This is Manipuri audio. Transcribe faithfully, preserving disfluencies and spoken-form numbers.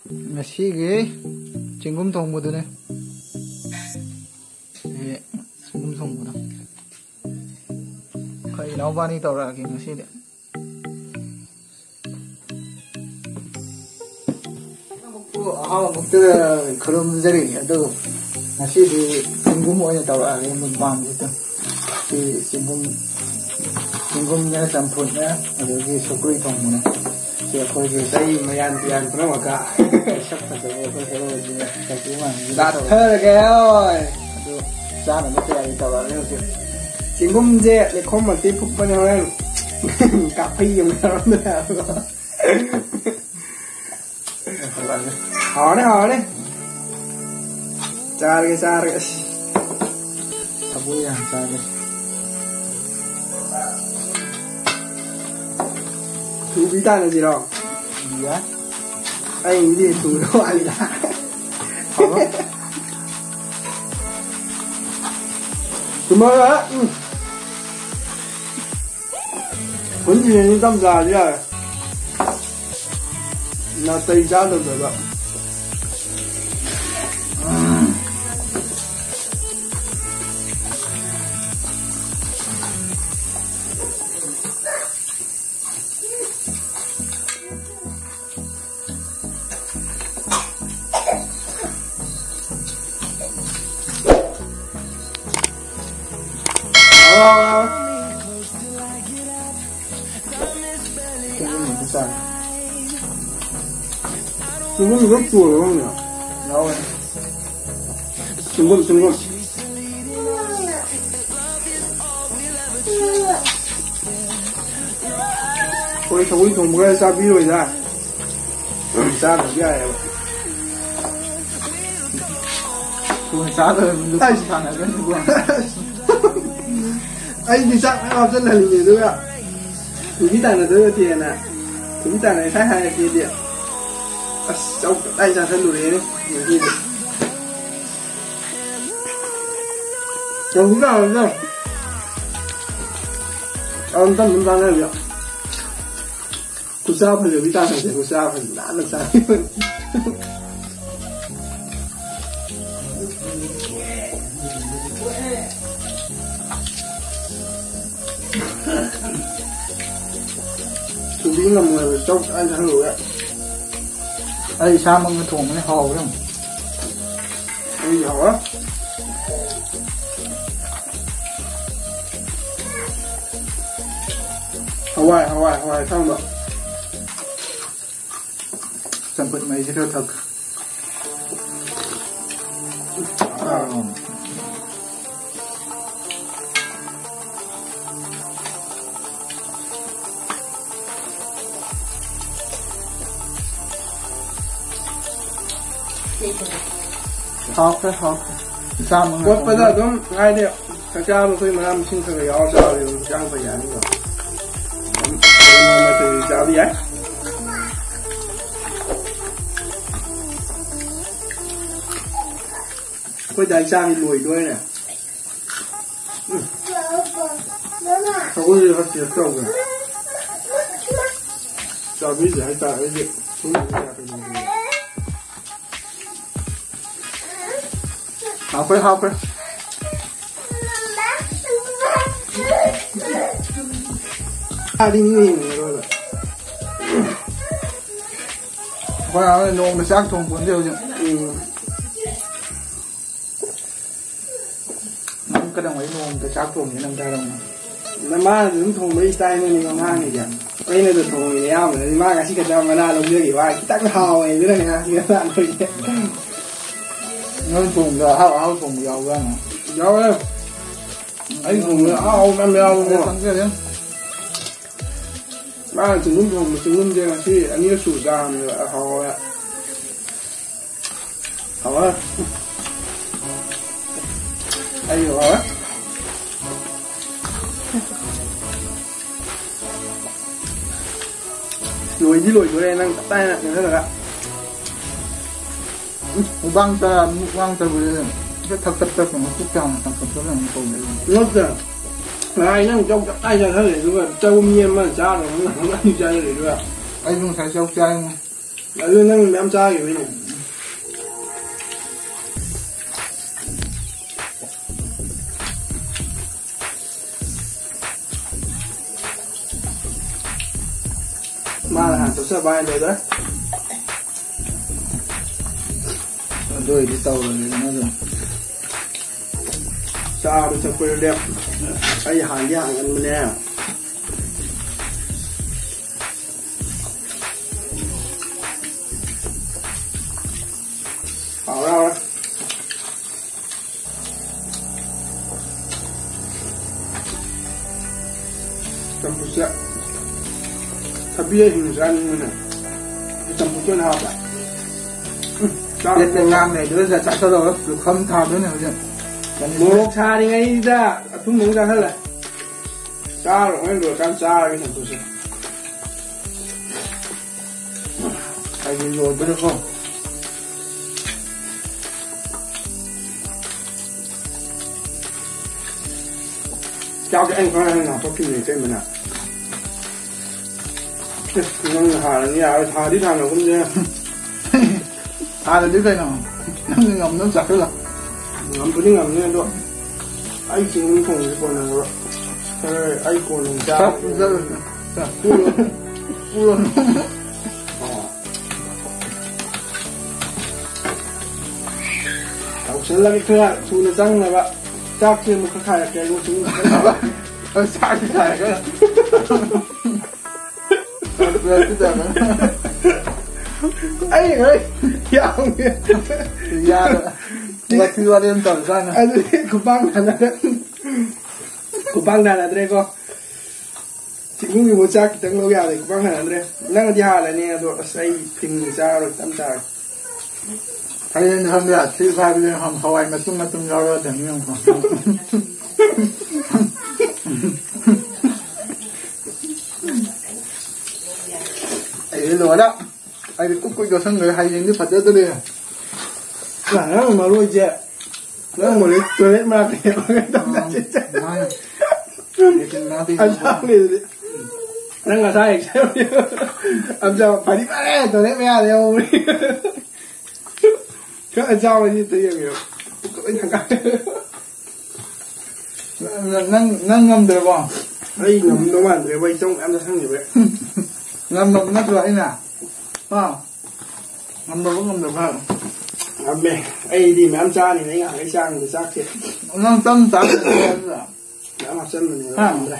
ꯉꯁꯤꯒꯤ ꯆꯦꯡꯒꯨꯝ ꯊꯣꯡꯕꯗꯨꯅꯦ꯫ ꯁꯤ ꯆꯦꯡꯒꯨꯝ ꯊꯣꯡꯕꯗꯣ ꯑꯩꯈꯣꯏ ꯏꯅꯥꯎꯄꯥꯅꯤ ꯇꯧꯔꯛꯑꯒꯦ ꯉꯁꯤꯗꯤ꯫ ꯑꯍꯥꯎꯕ ꯃꯛꯇꯗ ꯈꯨꯔꯨꯝꯖꯔꯤ꯫ ꯑꯗꯨ ꯉꯁꯤꯗꯤ ꯆꯦꯡꯒꯨꯝ ꯑꯣꯏꯅ ꯇꯧꯔꯛꯑꯒꯦ ꯃꯨꯛꯕꯥꯡꯁꯤꯗ꯫ ꯁꯤ ꯆꯦꯡꯒꯨꯝ, ꯆꯦꯡꯒꯨꯝꯅꯦ, ꯆꯝꯐꯨꯠꯅꯦ, ꯑꯗꯒꯤ ꯁꯧꯒ꯭ꯔꯤ ꯊꯣꯡꯕꯅꯦ꯫ ꯁꯤ ꯑꯩꯈꯣꯏꯒꯤ ꯆꯍꯤ ꯃꯌꯥꯟ ꯇꯨꯌꯥꯟ ꯄꯨꯝꯅꯃꯛꯀ ꯁꯛ ꯐꯖꯕ ꯑꯩꯈꯣꯏ ꯍꯦꯔꯣꯁꯤꯅ ꯀꯩꯁꯨ ꯃꯥꯟꯕꯤꯗ ꯆꯥꯊꯔꯒꯦ꯫ ꯍꯣꯏ꯫ ꯑꯗꯨ ꯆꯥꯅꯕ ꯇꯌꯥꯔꯤ ꯇꯧꯔꯛꯑꯒꯦ ꯍꯧꯖꯤꯛ꯫ ꯆꯦꯡꯒꯨꯝꯁꯦ ꯂꯩꯈꯣꯝ ꯃꯔꯛꯇꯒꯤ ꯐꯨꯛꯄꯅꯦ, ꯍꯣꯔꯦꯟ ꯀꯥꯐꯩ ꯑꯃ ꯌꯥꯎꯔꯝꯗꯅ꯫ ꯍꯥꯎꯔꯦ, ꯍꯥꯎꯔꯦ꯫ ꯆꯥꯔꯒꯦ, ꯆꯥꯔꯒꯦ꯫ ꯑꯁ꯫ ꯊꯕꯣꯏ ꯌꯥꯝ ꯆꯥꯔꯦ꯫ ꯊꯨꯕꯤ ꯇꯥꯟꯅꯁꯤꯔꯣ? ꯌꯥꯏ꯫ ꯑꯩꯗꯤ ꯊꯨꯕ ꯋꯥꯠꯂꯤꯗ꯫ ꯍꯥꯎꯔꯣ? ꯊꯨꯝꯃꯒ, ꯎꯝ꯫ ꯍꯨꯟꯁꯤꯅꯦ ꯅꯤꯡꯊꯝ ꯆꯥꯔꯗꯤ ꯌꯥꯔꯦ꯫ ꯅꯥꯇꯩ ꯆꯥꯗꯕꯗ꯫ ꯆꯦꯡꯒꯨꯝ ꯂꯣꯏ ꯆꯨꯔꯕ ꯈꯪꯗꯦ꯫ ꯌꯥꯎꯋꯦ꯫ ꯆꯦꯡꯒꯨꯝ, ꯆꯦꯡꯒꯨꯝ꯫ ꯑꯩꯈꯣꯏ ꯁꯧꯒ꯭ꯔꯤ ꯊꯣꯡꯕꯒ ꯆꯥꯕꯤꯔꯣꯏꯗ꯫ ꯑꯗꯨꯝ ꯆꯥꯗꯕꯗꯤ ꯌꯥꯏꯑꯕ꯫ ꯊꯨꯅ ꯆꯥꯗꯕ ꯃꯤꯗꯣ ꯑꯩ ꯁꯥꯟꯅꯒꯅꯤꯀꯣ꯫ ꯑꯩꯗꯤ ꯆꯥꯛ ꯃꯌꯥꯝ ꯍꯥꯞꯆꯜꯍꯜꯂꯤꯅꯦ, ꯑꯗꯨꯒ ꯊꯨꯕꯤ ꯇꯥꯟꯅꯗꯣꯏ ꯅꯠꯇꯦꯅ꯫ ꯊꯨꯕꯤ ꯇꯥꯟꯅ ꯉꯁꯥꯏ ꯍꯥꯏꯔꯛꯀꯦꯗꯤ꯫ ꯑꯁ, ꯆꯧ ꯇꯞꯇꯥꯏ ꯆꯥꯁꯜꯂꯨꯔꯦꯅꯦ ꯉꯁꯤꯗꯤ꯫ ꯆꯧ ꯇꯥꯟꯅꯗꯣ꯫ ꯑꯗꯨꯝ ꯇꯞ ꯇꯞ ꯆꯥꯟꯅꯔꯁꯦ꯫ ꯆꯥ ꯐꯖꯕꯤ ꯇꯥꯗꯕꯁꯦ, ꯆꯥ ꯐꯖ ꯅꯥꯟꯅ ꯆꯥꯕꯤꯕꯅꯤ꯫ ꯆꯨꯕꯤ ꯉꯝꯃꯣꯏꯕ, ꯆꯧ ꯆꯥꯅ ꯆꯥꯍꯜꯂꯨꯔꯦ꯫ ꯑꯩ ꯏꯁꯥꯃꯛꯅ ꯊꯣꯡꯕꯅꯤ, ꯍꯥꯎꯕ ꯌꯥꯝ꯫ ꯑꯩ ꯍꯥꯎꯔꯦ꯫ ꯍꯋꯥꯏ, ꯍꯋꯥꯏ, ꯍꯋꯥꯏ ꯑꯁꯥꯡꯕ꯫ ꯆꯝꯐꯨꯠ ꯃꯍꯤꯁꯦ ꯈꯔ ꯊꯛ꯫ ꯑꯥ꯫ ꯍꯥꯎꯈ꯭ꯔꯦ, ꯍꯥꯎꯈ꯭ꯔꯦ꯫ ꯆꯥꯝꯃ ꯀꯣꯠꯄꯗ ꯉꯥꯛꯇꯪ꯫ ꯑꯗꯨꯝ ꯍꯥꯏꯗꯤ ꯆꯥꯛ ꯆꯥꯕ ꯑꯩꯈꯣꯏ ꯃꯅꯥ ꯃꯁꯤꯡ ꯈꯔ ꯈꯔ ꯌꯥꯎꯔ ꯆꯥꯕꯗꯤ ꯑꯗꯨꯝ ꯍꯛꯆꯥꯡ ꯐꯩ ꯍꯥꯏꯅꯤꯀꯣ꯫ ꯑꯗꯨꯝ ꯃꯇꯝ ꯃꯇꯝꯒꯤ ꯆꯥꯕ ꯌꯥꯏ꯫ ꯑꯩꯈꯣꯏ ꯗꯥꯏ ꯆꯥꯕꯤ ꯂꯣꯏꯗꯣꯔꯦꯅꯦ꯫ ꯎꯝ꯫ ꯁꯒꯣꯜꯁꯦ ꯈꯔ ꯇꯦꯁ ꯇꯧꯒꯦ꯫ ꯆꯥꯕꯤꯗꯦ ꯍꯥꯏꯇꯥꯔꯦ ꯑꯩꯗꯤ꯫ ꯁꯨꯝ ꯍꯥꯎꯈ꯭ꯔꯦ, ꯍꯥꯎꯈ꯭ꯔꯦ꯫ ꯆꯥꯗꯤ ꯃꯤ ꯌꯦꯡꯉꯔꯣꯏꯕ꯫ ꯑꯩꯈꯣꯏ ꯑꯉꯥꯡꯅ ꯅꯣꯡꯃꯗ ꯆꯥꯛ ꯊꯣꯡ ꯄꯣꯟꯇꯦ ꯍꯧꯖꯤꯛ꯫ ꯎꯝ꯫ ꯅꯪ ꯀꯩꯗꯧꯉꯩ ꯅꯣꯡꯃꯗ ꯆꯥꯛ ꯊꯣꯡꯉꯦ ꯅꯪ ꯆꯥꯔꯝꯃꯣ? ꯅꯃꯥꯅ ꯑꯗꯨꯝ ꯊꯣꯡꯕꯩ ꯏꯁꯇꯥꯏꯜꯅꯅꯦ ꯃꯃꯥꯡꯉꯩꯗꯤ꯫ ꯑꯩꯅꯗ ꯊꯣꯡꯉꯤꯅꯦ ꯑꯌꯥꯝꯕꯅꯗꯤ꯫ ꯃꯥ ꯉꯁꯤ ꯈꯛꯇ ꯃꯅꯥ ꯂꯧꯖꯈꯤꯕ ꯋꯥ ꯈꯤꯇꯪ ꯍꯥꯎꯋꯦ ꯑꯗꯨꯅꯅꯦ ꯉꯁꯤ ꯈꯛꯇ ꯂꯥꯛꯇꯣꯏꯁꯦ꯫ ꯅꯪ ꯊꯣꯡꯕꯗ ꯑꯍꯥꯎ ꯑꯍꯥꯎ ꯊꯣꯡꯕ ꯌꯥꯎꯕ꯭ꯔꯥ? ꯌꯥꯎꯋꯦ꯫ ꯑꯩ ꯊꯣꯡꯕꯗ ꯑꯍꯥꯎ ꯃꯌꯥꯝ ꯌꯥꯎꯕꯀꯣ꯫ ꯑꯩ ꯈꯪꯖꯔꯦ꯫ ꯃꯥꯅ ꯆꯤꯡꯒꯨꯝ ꯊꯣꯡꯕ ꯆꯤꯡꯒꯨꯝꯁꯦ ꯉꯁꯤ ꯑꯅꯤꯔꯛ ꯁꯨꯕ ꯆꯥꯕꯅꯦꯕ꯫ ꯍꯥꯎꯋꯦ꯫ ꯍꯥꯎꯋꯦ꯫ ꯑꯩ ꯍꯥꯎꯋꯦ꯫ ꯂꯣꯏꯗꯤ ꯂꯣꯏꯗꯣꯔꯦ ꯅꯪ ꯇꯞ ꯇꯥꯏꯅ ꯆꯪꯁꯤꯜꯂꯒ꯫ ꯃꯨꯛꯕꯥꯡ ꯆꯥ-, ꯃꯨꯛꯕꯥꯡ ꯇꯧꯕꯗ ꯍꯦꯛꯇ ꯊꯛ ꯊꯛ ꯇꯛ ꯀꯩꯅꯣ ꯄꯨꯛ ꯌꯥꯝꯅ ꯊꯛ ꯊꯛ ꯇꯛ ꯀꯩꯅꯣ ꯇꯧꯕ꯫ ꯅꯠꯇꯦ꯫ ꯉꯔꯥꯡ ꯅꯪ ꯆꯧ ꯇꯞ ꯇꯥꯏ ꯆꯥꯁꯤꯜꯂꯦ, ꯑꯗꯨꯒ ꯆꯧ ꯃꯤ ꯑꯃ ꯆꯥꯗꯕ ꯅꯪ ꯑꯅꯤ ꯆꯥꯁꯤꯜꯂꯦ, ꯑꯗꯨꯒ ꯑꯩꯁꯨ ꯉꯁꯥꯏ ꯆꯧ ꯆꯥꯏꯉꯣ꯫ ꯑꯗꯨ ꯅꯪ ꯃꯌꯥꯝ ꯆꯥꯈꯤꯕꯩꯅꯦ꯫ ꯃꯥꯅ ꯍꯥꯟꯅ ꯇꯣꯠꯆꯕ ꯍꯥꯏꯅ ꯂꯣꯏꯗꯣꯔꯦ꯫ ꯑꯗꯨ ꯑꯣꯏꯗꯤ ꯇꯧꯔꯒꯦꯗꯅ ꯑꯗꯨꯝ꯫ ꯆꯥꯕ ꯊꯛꯄꯗ ꯂꯦꯞ-, ꯑꯩ ꯍꯥꯟꯗꯤ ꯍꯥꯟꯒꯟꯕꯅꯦ꯫ ꯍꯥꯎꯔꯦ, ꯍꯥꯎꯔꯦ꯫ ꯆꯝꯐꯨꯠꯁꯦ ꯊꯕꯤ ꯍꯤꯡꯅ ꯆꯥꯅꯤꯡꯕꯅꯦ꯫ ꯆꯝꯐꯨꯠꯇ ꯑꯣꯏꯅ ꯍꯥꯞꯄ꯫ ꯎꯝ, ꯆꯥꯛ ꯄ꯭ꯂꯦꯠꯇ ꯉꯥꯡ ꯂꯩꯗꯣꯏꯗ ꯆꯥꯁꯜꯂꯒ ꯄꯨꯈꯝ ꯊꯥꯗꯣꯏꯅꯦ ꯍꯧꯖꯤꯛ꯫ ꯃꯣꯔꯣꯛ ꯁꯥꯔꯤꯉꯩꯗ ꯑꯊꯨꯝꯕ ꯑꯃ ꯆꯥꯁꯜꯂꯦ꯫ ꯆꯥꯔꯣ, ꯍꯣꯔꯦꯟ ꯂꯣꯏꯔꯀꯥꯟꯗ ꯆꯥꯔꯒꯦ ꯆꯝꯐꯨꯠꯁꯦ꯫ ꯑꯩꯗꯤ ꯂꯣꯏꯗꯣꯔꯦꯀꯣ꯫ ꯆꯥꯛꯁꯦ ꯑꯩꯅ ꯈꯔ ꯍꯦꯟꯅ ꯍꯥꯞꯄꯛꯈꯤꯕꯅꯦ ꯏꯇꯩꯃꯅ꯫ ꯑꯦ, ꯅꯪꯅ ꯍꯥꯜꯂꯅꯤ ꯌꯥꯔꯣꯏ, ꯊꯥꯗꯤ ꯊꯥꯅꯒꯨꯝꯁꯦ꯫ ꯍꯥꯜꯂꯗꯤ ꯀꯩꯅꯣ? ꯅꯪꯅ ꯉꯝꯅꯕ ꯆꯥꯁꯤꯜꯂꯣ꯫ ꯉꯝꯕꯨꯗꯤ ꯉꯝꯅꯤ, ꯑꯗꯣ ꯑꯩ ꯆꯤꯡ ꯊꯣꯡꯕꯁꯦ ꯀꯣꯟꯅꯔꯣꯏ꯫ ꯈꯔ ꯑꯩ ꯀꯣꯟꯅ ꯑꯃꯨꯛ ꯆꯥꯛ ꯆꯥꯔꯒꯦ꯫ ꯄꯨꯖꯔꯣꯏ꯫ ꯆꯥꯛ ꯄꯨꯔꯣ꯫ ꯄꯨꯔꯣ꯫ ꯑꯣ꯫ ꯇꯧꯁꯜꯂꯒꯦ ꯈꯔ ꯊꯨꯅ ꯆꯪꯅꯕ꯫ ꯆꯥꯛꯁꯦ ꯑꯃꯨꯛ ꯈꯔ ꯈꯥꯏꯔꯛꯀꯦ ꯑꯩꯉꯣꯟꯗ꯫ ꯆꯥꯛꯁꯦ ꯈꯥꯏꯔꯛꯀꯦ꯫ ꯑꯩ ꯍꯣꯏ ꯌꯥꯎꯒꯦ꯫ ꯌꯥꯔꯦ꯫ ꯋꯥꯊꯤ ꯋꯥꯔꯦꯝ ꯇꯧꯔꯀꯥꯟꯗ꯫ ꯑꯗꯨꯗꯤ ꯈꯨꯄꯥꯡ ꯊꯥꯅꯔꯦ꯫ ꯈꯨꯄꯥꯡ ꯊꯥꯅꯗ꯭ꯔꯦꯀꯣ꯫ ꯏꯃꯨꯡꯒꯤ ꯃꯆꯥ ꯈꯤꯇꯪ ꯂꯧ ꯌꯥꯔꯦ, ꯈꯨꯄꯥꯡ ꯊꯥꯅꯗ꯭ꯔꯦ꯫ ꯅꯪꯗꯤ ꯍꯥꯜꯂꯅꯤ, ꯑꯗꯣ ꯑꯁ ꯑꯩ ꯐꯤꯡꯉꯤ ꯆꯥꯔꯣꯏ, ꯇꯞ ꯆꯥꯔꯣꯏ꯫ ꯍꯌꯦꯡ ꯈꯪꯗꯦ, ꯑꯊꯤ ꯐꯥꯏꯕꯗ ꯍꯋꯥꯏ ꯃꯇꯨꯝ ꯃꯇꯨꯝ ꯌꯥꯎꯔꯛꯑꯗꯕꯅꯤ ꯌꯦꯡꯉꯨꯀꯣ꯫ ꯑꯩꯗꯤ ꯂꯣꯏꯔꯦ꯫ ꯑꯩꯗꯤ ꯀꯨꯛ ꯀꯨꯛ ꯌꯣꯠꯁꯟꯈ꯭ꯔꯦ, ꯍꯌꯦꯡꯗꯤ ꯐꯖꯗ꯭ꯔꯦ꯫ ꯅꯪ ꯃꯔꯣꯏꯁꯦ, ꯅꯪ ꯃꯔꯣꯏ ꯇꯣꯏꯂꯦꯠ ꯃꯅꯥꯛꯇ ꯍꯦꯛꯑꯒ ꯇꯧꯔ ꯆꯠꯁꯦ꯫ ꯃꯥꯅꯦ꯫ ꯂꯦꯇ꯭ꯔꯤꯟ ꯃꯅꯥꯛꯇ ꯑꯗꯨ ꯍꯦꯛꯄ꯫ ꯍꯥꯞꯄꯦ ꯑꯗꯨꯗꯤ꯫ ꯅꯪ ꯉꯁꯥꯏ ꯑꯝꯆꯥ ꯐꯗꯤ ꯐꯔꯦ, ꯇꯣꯏꯂꯦꯠ ꯃꯌꯥꯗ ꯌꯧꯔꯦ꯫ ꯈꯔ ꯆꯥꯎꯔꯗꯤ ꯑꯝꯇ ꯌꯦꯡꯕꯤꯌꯨ꯫ ꯂꯣꯏ ꯊꯪꯒꯥꯏ꯫ ꯅꯪ, ꯅꯪ ꯉꯝꯗ꯭ꯔꯕꯣ? ꯑꯩ ꯉꯝꯗꯧ ꯃꯥꯟꯗ꯭ꯔꯦꯕ, ꯑꯩ ꯆꯪ ꯃꯌꯥꯝ ꯆꯥꯁꯟꯈꯤꯕꯩ꯫ ꯉꯝꯃꯕ ꯅꯠꯇ꯭ꯔꯣ ꯑꯩꯅ? ꯍꯥ? ꯉꯝꯗꯕ ꯉꯝꯗꯕ ꯍꯥꯏꯔꯣ꯫ ꯉꯝꯃꯦ꯫ ꯑꯩꯗꯤ ꯃꯌꯥꯝ ꯆꯥꯅꯤꯅ ꯑꯩ ꯉꯍꯥꯟꯈꯩ ꯆꯥꯡꯗ ꯆꯥꯛꯁꯦ꯫ ꯅꯪ ꯆꯝ ꯆꯥ ꯃꯌꯥꯝ ꯍꯥꯞꯆꯟꯕꯅꯤꯅ ꯍꯥ? ꯉꯝꯗ꯭ꯔꯦ꯫